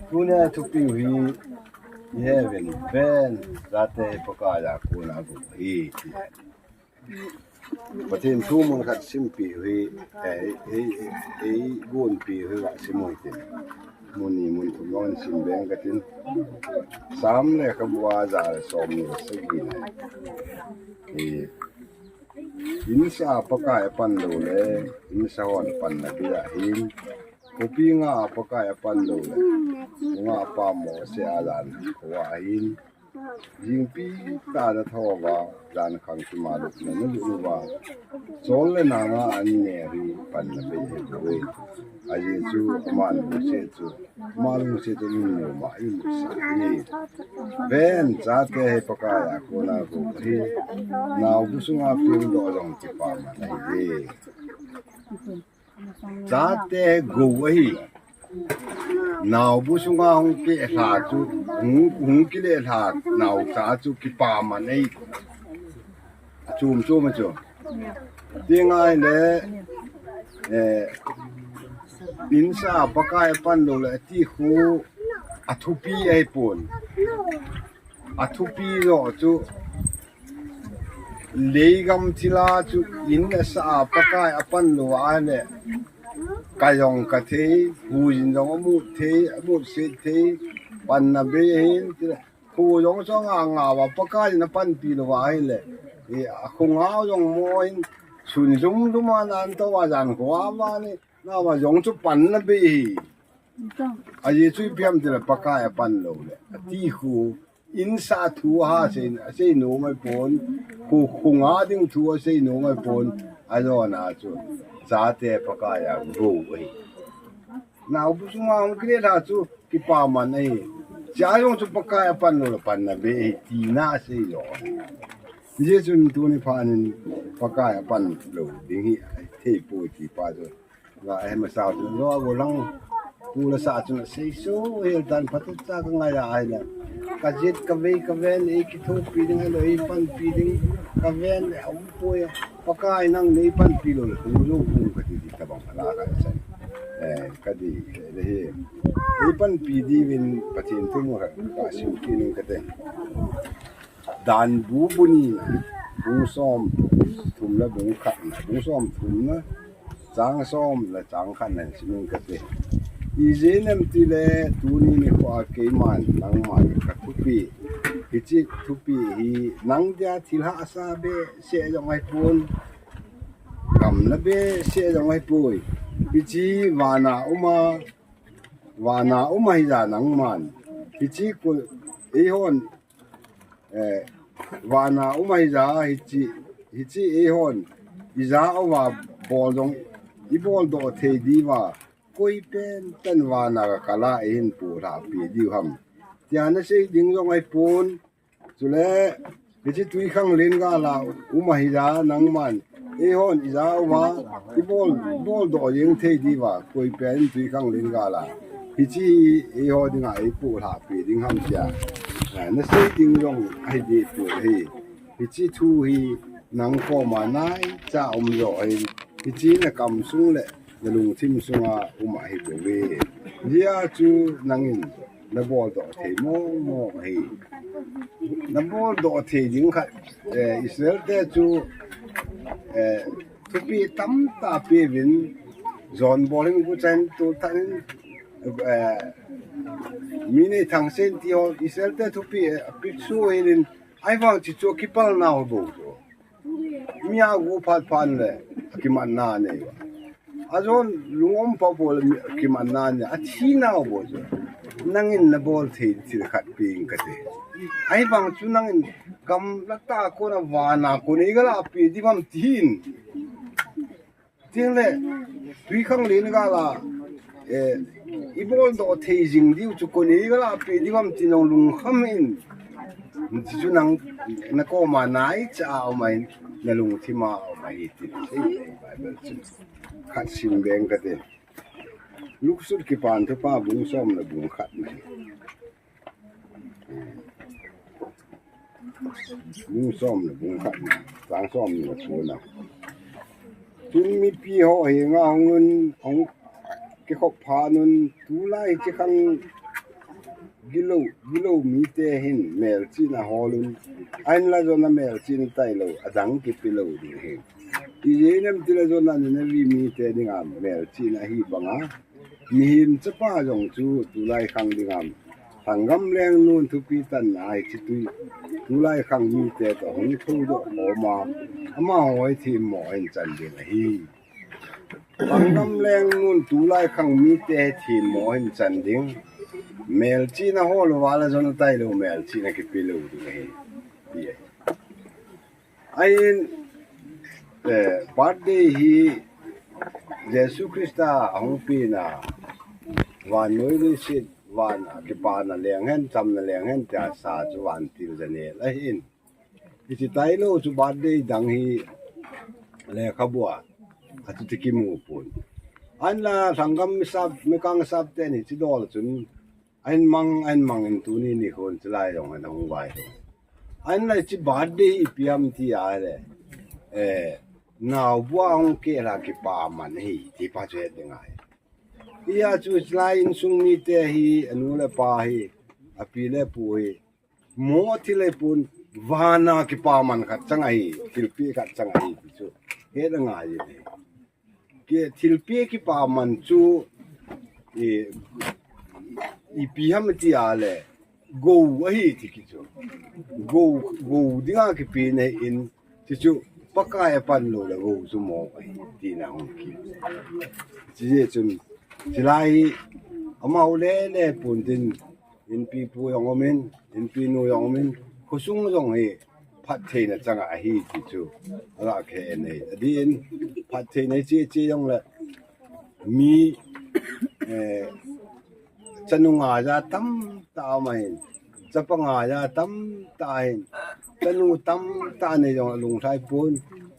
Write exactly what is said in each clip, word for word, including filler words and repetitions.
Tunia thupi u hi, i he uvin, ven, jate Pakai a kona gou ahi, ti. Pathen thu mun khat simpi u hi, eh, ei, ei, ei gonpi u hi va sim u hitin. Mun ni mun thum lon sim beng katin. Sam lekhabu a ja le som ni le sagi na. Eh, insa Pakai apan lou le, insa hon panna bei ahin. Khopi nga a Pakai apan lou le, nga a pamo se a jan kho ahin. Jingpi tah a na thouva, jan khang kimalupna na lut uva, chol le nanga an ne hi panna bei ahi bouve. Ajeh chu ama lungset chu, ama lungset chu in noma in sa hi. Ven, jate hi Pakai a kona gou ahi. Naobu sunga pengdoh jong kipaman ahi. Jate gou ahi. Naobu sunga hung kilhah chu, hung, hung kilhah naocha chu kipaman ahi. Achom chom a chu. Ti ngai le, eh, insa Pakai apan lou le ati khu athupi ahipon. Athupi joh chu, leigam thila chu in asa a Pakai apan lou a le, ka jong ka thei, hujin jong amut thei, amut set thei, panna bei ahin, ti le, khu jong chu anga nga uva Pakai in apanpi lou va ahile, eh, akhu ngau jong mo in, sun jum jum a nan tou a jan khu a va ni, na va jong chu panna bei ahi. Ajeh chu ipi ham tile Pakai apan lou le, ati khu, insa thu a sei, asei nom ahipon, khu, khu nga ding thu asei nom ahipon, ajona chu, jate Pakai a gou ahi. Naobu sunga hung kilhah chu kipaman ahi. Chua jong chu Pakai apan lou le panna bei ahi, tina asei jo. Hijeh chun tuni phat in Pakai apan lou ding hi thei poi ti pa chu. Nga, eh, masa chu, lo, a, go lang, pu le sa chun, sei so, hel tan, phat cha ka ngai a, ahile. Ka jet, ka vei, ka ven, ei kithopi ding, ahilou, ei panpi ding, ka ven, eh, um poi, Pakai nang nei panpi lou le, pu lo, pu ka ti, ti tabang, ala ka sa. Eh, ka ti, eh, le hi. Ei panpi diuvin, Pathen thu mu ka, ka sim kit ning kate. Dan bu bu ni na, bung som thum le bung khat na, bung som thum na, chang som le chang khat na, simin kate. Ijeh inem tile, tuni nikho a keiman, nangman ka thupi. Hiche thupi hi, nang dia thil hahsa behseh jong ahipon, gam na behseh jong ahipoi. Hiche vana uma, vana uma hija nangman. Hiche khu, eihon, eh, vana um ahija hiche, hiche eihon, ija uva bol jong, ibol doh thei diuva, koi pen pen vana kakal a eihin polhah peh diu ham. Tia nasei ding jong ahipon, chule, hiche twikhanglen gal a um ahija nangman, eihon ija uva, ibol, ibol doh jeng thei diuva, koi pen twikhanglen gal a. Hiche eiho dinga eipolhah peh ding ham tia. Eh, nasei ding jong ahi deh poi. Hiche thu hi nang koma naicha um jo ahin. Hiche nakam sung le nalungthim sunga um ahi bouve. Hijeh a chu nangin nabol doh thei mong mong ahi. Nabol doh thei ding khat, eh, Israel te chu, eh, thupi tamtah peuvin, jon bol hin gucha hin tol tah in, eh, mi nei thangsen ti ho, Israel te thupi, eh, apeh suh hin, ahivang chu chu kipal nau bou chu. Mi a gu phat phat le, kimatna nei uva. Ajon lungom pau pau le kimatna nei, athi nau bou chu. Nangin nabol thei thil khat pe ing kate. Ahivang chu nangin gamla tah a kona vana kon eiga lah peh diu ham tin. Tin le, twikhanglen gal a, eh, ibol doh thei jing diu chu kon eiga lah peh diu ham tin nang lungkham in. Chu nang nakoma naicha a um ahin, nalungthim a um ahi tin. Sei Bible chu. Khat sim beng kate. Luksut Kipan Thupha bung som le bung khat na. Bung som le bung khat na. Chang som le ko na. Tun mipi ho henga hung un, hung kikhop phat un, tulai hiche khang Gilou, gilou mite hin melchihna holun, ahinla Jonah melchihna tailou, adang kipe lou ding ahi. Ijeh inem itile Jonah Nineveh mite dinga melchihna ahi banga, mihem chapa jong chu tulai khang dinga, thanggam lengnun thupi tanna ahi chitui, tulai khang mite toh hung thoudoh khoma, amaho hi themmo ahin chan ding ahi. Thanggam lengnun tulai khang mite themmo ahin chan ding. Melchihna hol uva le Jonah tailou melchihna kipe lou ding ahi. Ti ahi. Ahin, eh, birthday hi Jesu Christa ahung penna, vannoi leiset, van a kipana leng hen, chamna leng hen, tia sa chu vantil janel ahin. Hiche tailou chu birthday dang hi lekhabua, achuti kimu pon. Ahinla thanggam misap, mikang sap ten hiche dol chun, ahin mang, ahin mang in tuni nikhon chulai jong ana hung vai. Ahinla hiche birthday hi ipi ham ti a le, eh, naobua hung keh la kipaman ahi, ti pa chu het ding ahi. Hia chu chulai insung mite hi, anu le apa hi, api le pu hi, mo thil ahipon, vana kipaman khat chang ahi, thilpeh khat chang ahi, ti chu. Hetna ngai e. Kei thilpeh kipaman chu, i, ipi ham ti a le, gou ahi ti kichu. Gou, gou dinga kipe na ahin, ti chu, Pakai apan lou le gou chu mo ahi, tina hung ki. Chujeh chun, chulai, amaho le le pon tin, inpi pu jong umin, inpi nu jong umin, khosung jong hi phattheina chang ahi ti chu, ala khe en ahi. Adin, phattheina che che jong le, mi, eh, chanu ngaija tamtah um ahin, chapa ngaija tamtah ahin, chanu tamtah nei jong alunglhai pon,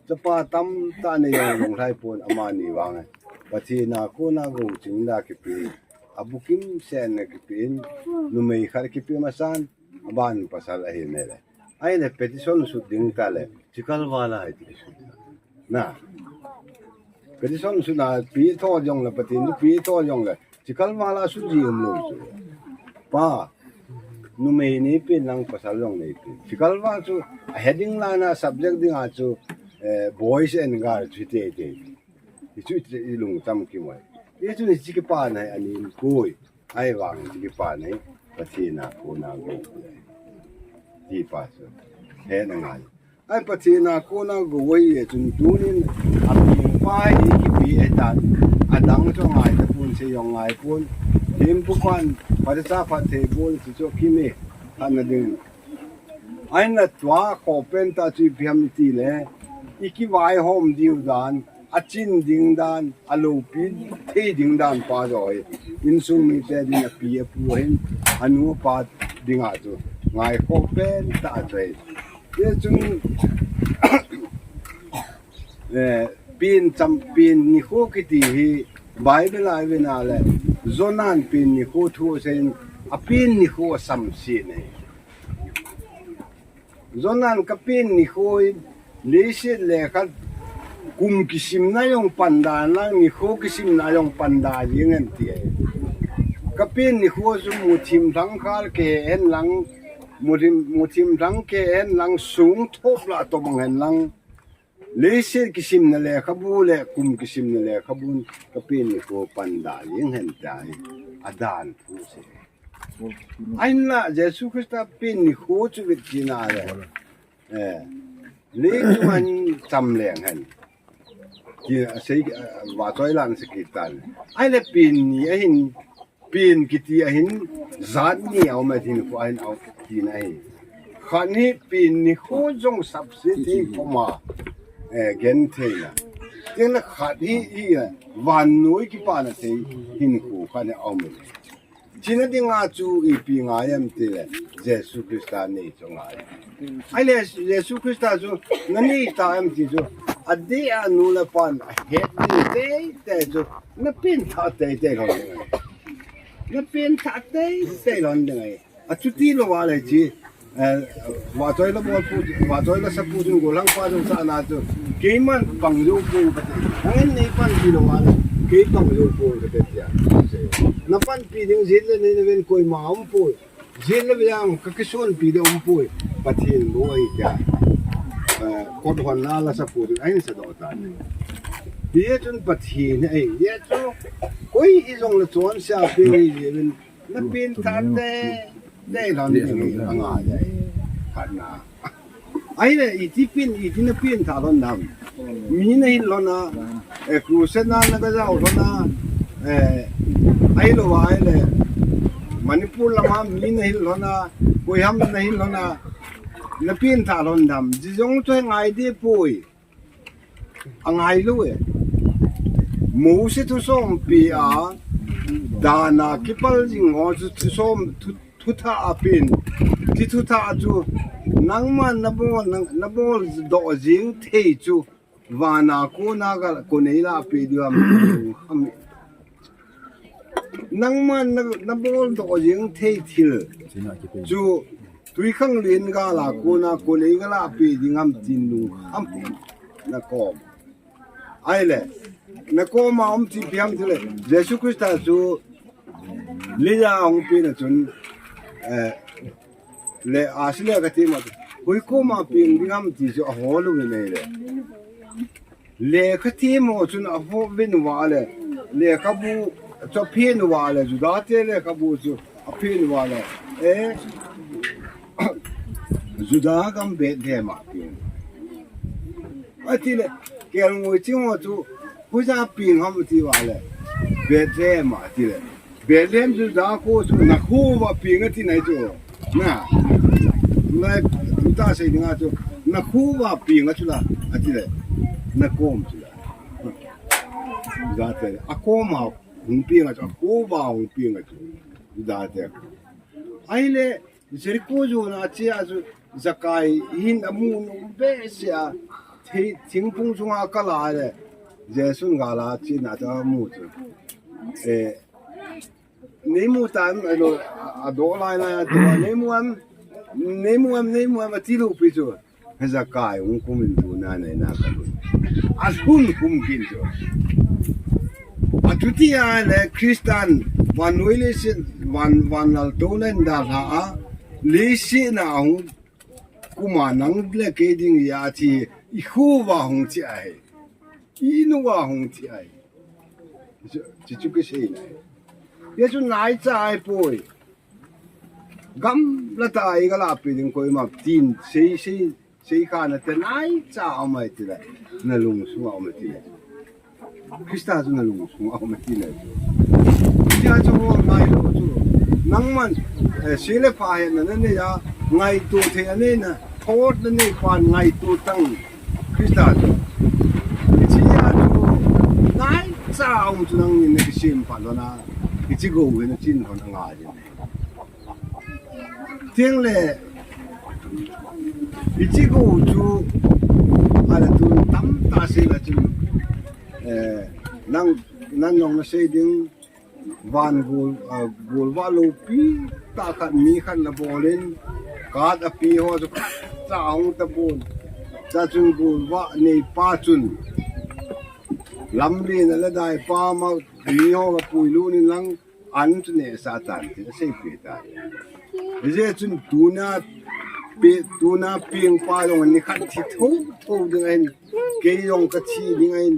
chapa tamtah nei jong alunglhai pon, amani vang ahi. Pathen a kona gou ching da kipe, abukim sen na kipe in, numei khat kipe masan, aban pasal ahin le. Ahile petition sut ding ta le, chikal vala ahi ti sut. Na. Petition sut na, pe tho jong le, Pathen chu pe tho jong le, chikal vala sut ji um lou chu. Pa, numei nei pen lang pasal jong nei pen. Chikal val chu, a heading lana subject dinga chu, eh, boys and girls chu te te. Hichu ilungcham kit uve. Hichu hiche kipana hi anem koi. Ahivang hiche kipana hi Pathen a kona gou. Ti pa chu. Hetna ngai. Ahi Pathen a kona gou ahi chun tunin apeng pa hi kipe ahitan. Adang chu angai tapon, sei jong angai pon. Thempu pan, phatecha phatthei bol chu chu kime. Khatna ding. Ahinla tua khopen tah chu ipi ham itile, ikivaihom diu dan, achin ding dan, aloupi thei ding dan pa joh hi. Insung mite dinga api apu ahin, anu apa dinga chu ngai khopen tah chu ahi. Hichun, eh, pen cham, pen nikho kiti hi Bible a ivet na le, Jonah in pen nikho thu aseiyin, apen nikho asamsen ahi. Jonah in kapen nikho hi leiset lekha kum kisimna jong pan da lang, nikho kisimna jong pan da jeng hen ti ahi. Kapen nikho chu muthim lhangkhal kihe hen lang, muthim, muthim lhang kihe hen lang, song thop lah tobang hen lang, leiset kisimna lekhabu le kum kisimna lekhabun kapen nikho pan da jeng hen ti ahi. Adan thu asei. Ahinla Jesu Christa pen nikho chu vet kit na le, eh, leichung ahin cham leng hen ti asei, eh, vachoi lan asei kit tan. Ahile pen ni ahin, pen kiti ahin, jat ni aum e, hinkho ahin aum tina ahi. Khat hi pen nikho jong sapse thei khoma, eh, gentheina. Tin khat hi, hi, eh, vannoi kipana thei hinkho khat hi aum e. China dinga chu ipi ngai em tile, Jesu Christa nei chu ngai. Ahile Jesu Christa chu nanei ta em ti chu, adeh a nu le pan ahet ding teitei chu, napen thah teitei lhon ding ahi. Napen thah teitei lhon ding ahi. Achuti louva le chi, eh, vachoi la bolpu, vachoi la sapu chun gollhangpa jong sahna chu, keiman pang jou pon kate. Nangin neipanpi louva le, kei pang jou pon kate tia. Napanpi ding jeh le nei naven koima aumpoi. Jin le yang ka kisun pi de um pui. Pathen bou ahi tia. Eh, kot hon na la sa pu ai sa do ta. Ye chun Pathen ahi. Ye chu koi hi jong le chon sia pi ni ye min na pin ta te te lon ni anga ye. Khat na. Ahile, iti pin, iti na pin tha lhon nam. Mi na hin lhon a, eh, crusade na na ka jao lhon a, eh, ahilou va ahile, Manipur lama mi na hin lhon a, koiham na hin lhon a, na pin tha lhon nam. Ji jong chu ngai de poi. Angai lou e. Mose thu som pi a, dana kipal jing ho chu thu som thu Thu thah a pin. Thi thu thah chu nangman na bol, na, na bol doh jing thei chu vana kona ka, kona la pe diu ham, ham. Nangman na, na bol doh jing thei thil chu tui khang lin gala kona, kona ka la pe ding ham tin lung ham na kom. Ahile, na koma um ti piam ti le, Jesu Christa chu lija hung pi na chun, eh, le a si le ka ti ma, hui koma piang ding ham ti chu a ho lu ni le. Le ka ti mo chun a ho vin wa le, le ka bu cho phin wa le, Juda te le ka bu chu a phin wa le. Eh, Juda gam Bethlehem a piang. Ati le, kel ngoi ching ho chu, huja piang ham ti wa le. Bethlehem ati le. Bethlehem chu Juda ko chu na khu va piang ati nai chu. Na. Nai, ta sei dinga chu, na khu va piang chu la, ati le. Na kom chu la. Juda te, a kom a hung piang chu, a khu va hung piang chu. Juda te. Ahile, Jericho jona a che a chu Zakai hin a mu nom behseh a, thei, thingphung chunga kal a le, Jesun gala chena chu a mu chu. Eh, nei mu tan, a lo, a, a do lai lai a, nei mu am, nei mu am, nei mu am, a ti lou pi chu. Zakai hung kum in tuna nei na ka lhun. A lhun kum kin chu. A chuti a le Christan vannoi leiset, van, van lal to len da hla a, leiset na hung kuma nang le kei ding ya ti, i khu va hung ti ai. I nu va hung ti ai. Chu, chu, chu kisei nai. Ye chu nai cha ai poi. Gamla ta ai ka la pi ding koima tin sei, sei, sei kha na te nai cha a um ai ti le. Na lung sunga um ai ti le. Christa chu na lung sunga um ai ti le. Tia chu ho ngai lou chu. Nangman, eh, se le pha he na na ne ya, ngaito thei a ne na, thot na ne pan ngaito tang Christa chu. Tia chu nai cha a um chu nang ni na kisem pa lo na. Hichi go hi na chin lhon a ngai. Tiang le, hichi go chu, a la tun tam ta sei la chun, eh, nang, nang nong na sei ding, van gol, ah, gol va lou pi ta khat mi khat na bol in, kat a pi ho chu khat cha hung ta bol. Cha chun gol va nei pa chun, lam le na le dai pa ma, mi ho ka pui lu ni lang, an chu ne sa tan ti a sei pi ta. Hijeh chun tuna pi, tuna piang pa jong ni khat thi tho tho ding ahin, kei jong ka thi ding ahin.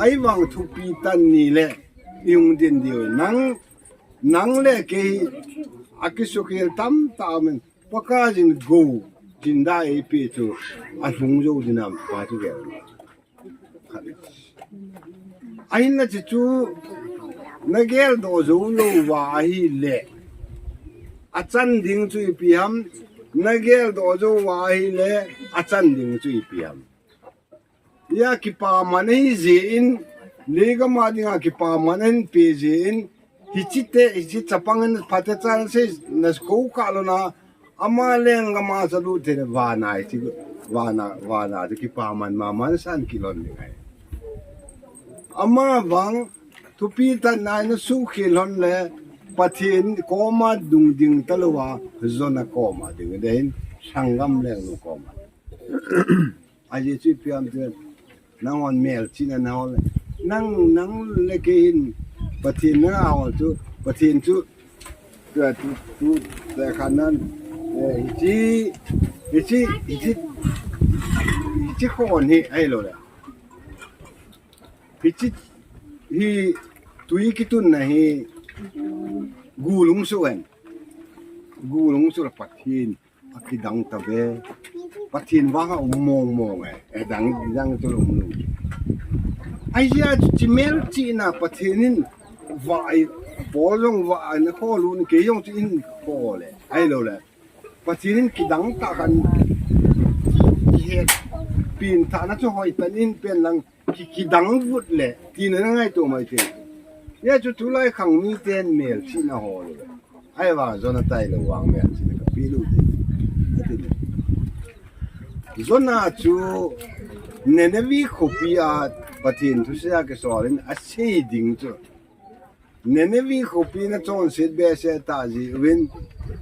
Ai vang thupi tan ni le, i hung din diu. Nang, nang le kei a kisukil tam ta men. Pakaiyin go, jin da ei pi chu, a lhung jo din am pa chu gel. Ahin na chi chu, na gel doh jou lou va ahi le. A chan ding chu ipi ham, na gel doh jou va ahi le, a chan ding chu ipi ham. Ya kipaman ahi jeh in, leigam a dinga kipaman ahin pe jeh in, hichi te, hichi chapang in phatecha sei, na ko ka lo na, Ama lenggam a cha lut thei le vana hi, vana, vana chu kipaman maman san kilhon ding ahi. Ama vang thupi tah in na suhkhel lhon le Pathen koma dung ding talou a, jona koma ding ding ahin, sanggam lengnu koma. Ajeh chu ipi ham itile, nanghon melchihna nahol le, nang, nang le kei hin Pathen nanga hol chu, Pathen chu Tua tu, tu, te khan nan, eh, hichi, hichi, hichi, hichi khon hi, ahilou le. Hichi, hi, tui kitunna hi, gulung su hen. Gulung su la Pathen. Akidang ta ve. Pathen vang a um mong mong e. E dang, dang tu lum lum. Ai jia chu chi melchihna Pathen in vai bol jong vai na kho lu ni kei jong chu in kho le. Ahilou le. Pathen in kidang ta khan ki het pin ta na chu hoi tan in pen lang ki, kidang vut le. Ti na ngaito mai te. Hia chu tulai khang miten melchihna ho le. Ahivang Jonah tailou vang melchihna kapeh lou te. Ati le. Jonah chu Nineveh khopi a Pathen thusei a kisol in asei ding chu. Nineveh khopi na chonset behseh ta jiuvin.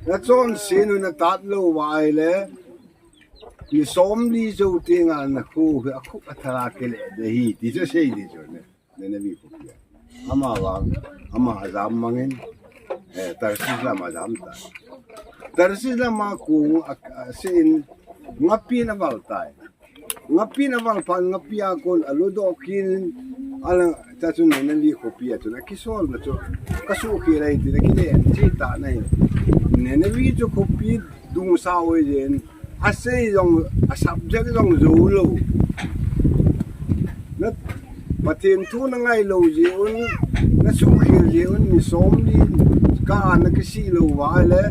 Na chonset u na tat lou uva ahile. Ni somli jou tenga na kho hi akhup athala kile de hi ti chu sei di chu ne. Nineveh khopi a. Ama vang, ama ajam mangin, eh, Tarshish lam ajam ta. Tarshish lam a kong a, a, asen, ngapi na val tai. Ngapi na val pan, ngapi a kon, alu do kin, ala, ta chun Nineveh khopi a chun, akisol na chu, kasuh khel ahi ti na kile, chi ta na hi. Nineveh chu khopi, dungsa oi jen, asei jong, a subject jong jou lou. Na, Pathen thu na ngai lou jeh un, na suhkhel jeh un, ni somli, ka a na kisih lou uva le,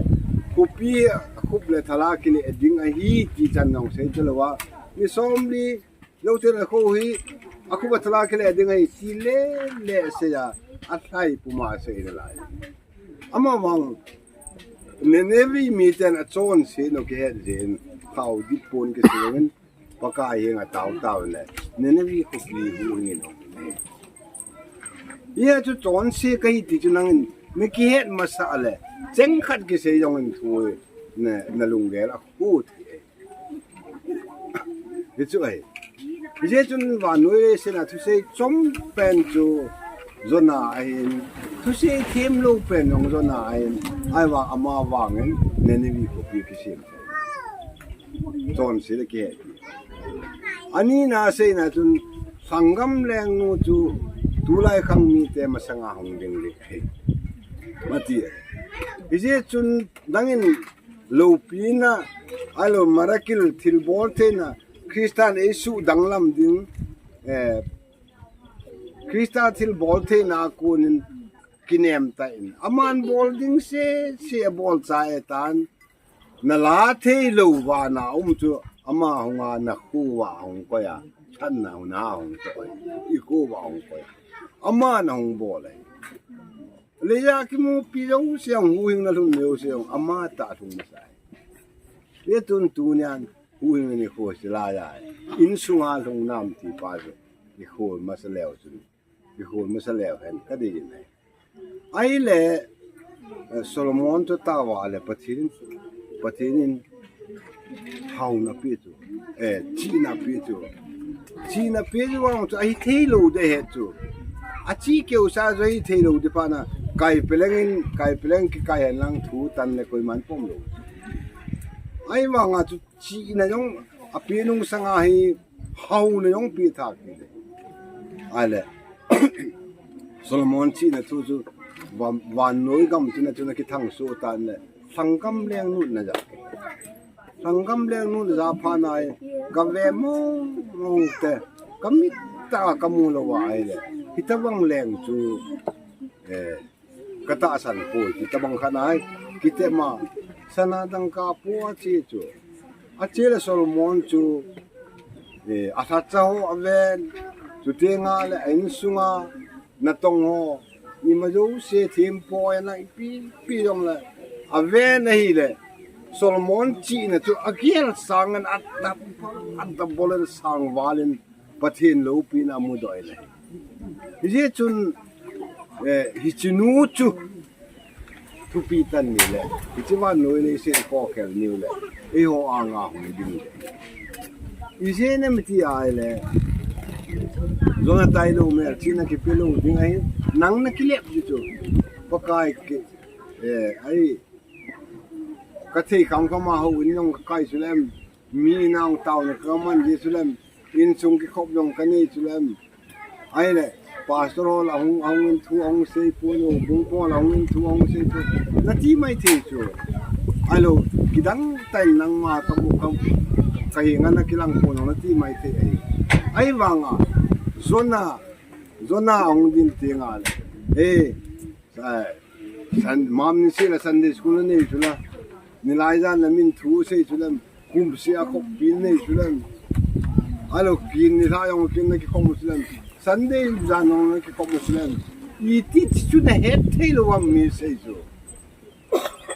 khopi, khup le thala kile ding ahi, ti chan jong sei ta lou va. Ni somli, jou tena kho hi, akhup athala kile ding ahi, ti le, le sei a, alhai puma sei na lai. Ama vang, Nineveh miten achonset u kihet jeh in, thao dip pon kisei in, Pakai henga tao tao le, Nineveh khopi huhhing in hung in. Hia chu chonse kahi ti chu nangin, na kihet masa le, cheng khat kisei jong in thu, na, na lunggel a khu thei. Hichu ahi. Hijeh chun vannoi leiset a thusei chom pen chu Jonah ahin. Thusei themlou pen jong Jonah ahin. Ahivang ama vangin Nineveh khopi kisem. Chonse le kihe. Ani na seina chun sanggam lengnu chu tulai khang mite masanga hung ding le. Mati. Hijeh chun nangin loupina, ahilou miracle thilbol theina, Christan eisuh danglam ding, eh, Christa thilbol theina a konin kinem tan. Aman bol ding sese abol chai tan. Na la theilou uva na um chu ama hunga na kho uva hung koi a. Thanna hung na hung koi. I kho uva hung koi. Ama na hung bol e. Leiya kimupi jouse, huhhingna lhun jouse, ama tah lhung masa e. Hijeh chun tunian, huhhingna nikho se laiya. Insunga lhung nam ti pa chu. Nikho masa leu chun. Nikho masa leu hen, kadei in e. Ahile, eh, Solomon chu tao a le Pathen, Pathen in hauna pe chu. Eh, chihna pe chu. Chihna pe chu vang chu ahi theilou ding ahi chu. Achi keu sa chu ahi theilou ding phat na. Kai peleng in, kai peleng kikai hen lang thu tan le koiman pom lou. Ahivanga chu chihna jong ape nung sanga hi hauna jong pe thak kit e. Ahile. Solomon chihna thu chu van, vannoi gam china chu na kithang soh tan le. Sanggam lengnu na ja. Sanggam lengnu na ja phat na hi, ka ve mong mong te, ka mit tah a ka mu lou va ahile. Hitabang leng chu, eh, ka tahsan poi, hitabang khat na hi, kite ma, sana dangka po a chi chu. Achi le Solomon chu, eh, alhacha ho aven, chuteng le a insunga, natong ho, ima jouse thempoi na ipi, ipi jong le, aven ahile, Solomon chihna chu agel sangin a double, a double in sang valin Pathen loupina amu doh e. Hijeh chun, eh, hichenu chu thupi tan ni le, hiche vannoi leiset a kokhel niu le, eiho anga hung ding le. Ijeh inem iti ahile, Jonah tailou melchihna kipe lou ding ahi, nang na kilep di chu. Pakai ki, Eh, ai, ka thei kham kham a houin jong ka kai chu lem. Mi in a hung taona ka man ji chu lem. Insung kikhop jong ka nei chu lem. Ahile, pastor ho la hung, hung in thu hung sei pon, houbung ho la hung in thu hung sei pon. Na ti mai thei chu. Ahilou, kidang tah in nangma ka mu ka, ka henga na kilang pon na ti mai thei ahi. Ahivanga, Jonah, Jonah hung din teng le. Eh, Sa-, Sun-, Mamni seh le Sunday school na nei chu la. Nilai jan na min thu sei chu lem. Kum seh a khop pi nei chu lem. Ahilou kin nilhah jong kin na kikhop chu lem. Sunday jan jong na kikhop chu lem. Iti chu na het thei lou ham mi sei chu.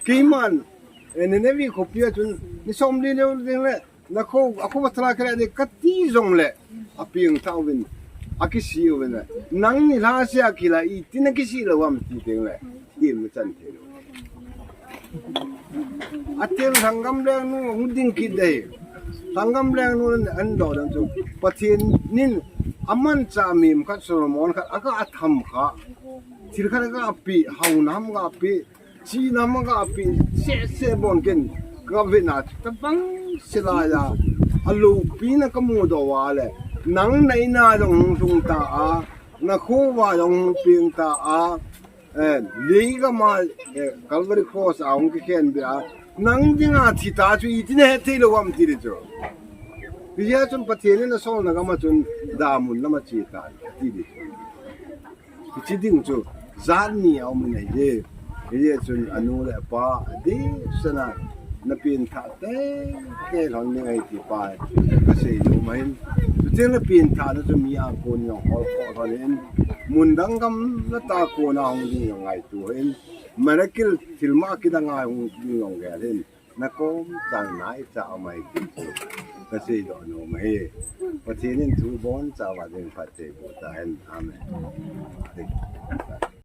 Keiman, eh, Nineveh khopi a chun, ni som li lou ding le, Na kho, a kho va thala kele de ka ti jong le, a peng tha uvin, a kisih uvin le. Nang nilhah seh a kila iti na kisih lou ham ti teng le, ti ma chan thei lou. A tel Sangam leng nu hung ding kit de. Sangam leng nu an do dan chu. Pathen in a manchah mi khat Solomon khat, a ka a tham kha. Thil khat ka pe, hao nam ka pe. Chi nam ka pe seh seh bon ken ka ve na tabang sela ya. A lopi na ka mu doh a le. Nang na in a jong hung sung ta a. Na kho va jong hung peng ta a. Eh, lei gam a, eh, Calvary Cross a hung kikhen be a. Nang dinga thi ta chu iti na het thei lou ham ti di chu. Hijeh chun Pathen in a solna gam a chun damun lam a che ta ti di chu. Hiche ding chu, jat ni a um in ahi. Hijeh chun anu le apa, adeh seh a, na pengthah tei tei lhon ding ahi ti pa, ka sei nom ahin. Chuteng le pengthahna chu mi a kon jong hol khoh lhon in, mun dang gam lhah a kon a hung ding jong ngaito in, miracle thil ma kidang a hung ding jong gel in. Na kom chan nai cha amai ti chu ka sei doh nom ahi. Pathen in thu boncha uva ding phatthei boh tahen. Amen.